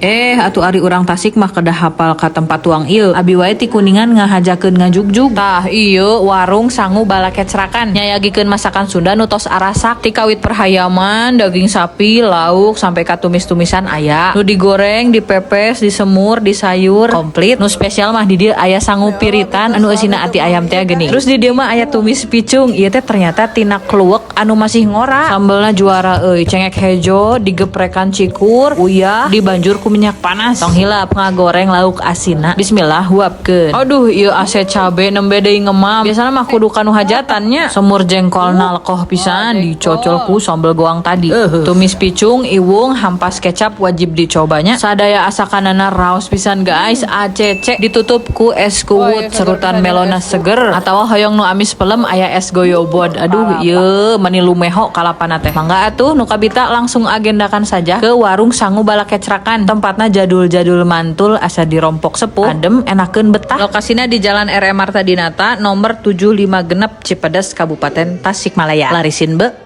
Eh, atuh ari urang Tasik mah kedah hafal ka tempat tuang ieu. Abi wae ti Kuningan ngahajakeun ngajugjug. Tah, ieu Warung Sangu Balakecrakan. Nyayagikeun masakan Sunda nu tos arasak, ti kawit perhayaman, daging sapi, lauk sampai ka tumis-tumisan aya. Nu digoreng, dipepes, disemur, disayur, komplit. Nu spesial mah di dieu aya sangu piritan anu eusina ati ayam teh geuning. Terus di dieu mah aya tumis picung. Ieu teh ternyata tina kluwek anu masih ngora. Sambelna juara euy, cengek hejo digeprekan cikur, uyah, dibanjur ku minyak panas. Tong hilap ngagoreng lauk asinna. Bismillah, huapkeun. Aduh, ieu ase cabe nembe deui ngemam. Biasana mah kudu kanu hajatannya. Semur jengkol nalkoh pisan dicocol ku sambel goang tadi. Tumis picung, iwung, hampas kecap wajib dicobanya. Sadaya asakanana raos pisan, guys. ACC ditutup ku es kuwut, serutan melona seger atau hoyong nu amis pelem aya es goyobod. Aduh, ieu mani lumeho kalapana teh. Mangga atuh nu kabita langsung agendakan saja ke Warung Sangu Balakecrakan. Tempatna jadul-jadul mantul, asa dirompok sepuh, adem, enakeun betah. Lokasinya di Jalan RM Marta Dinata nomor 75 genep, Cipedes, Kabupaten Tasikmalaya. Larisin be.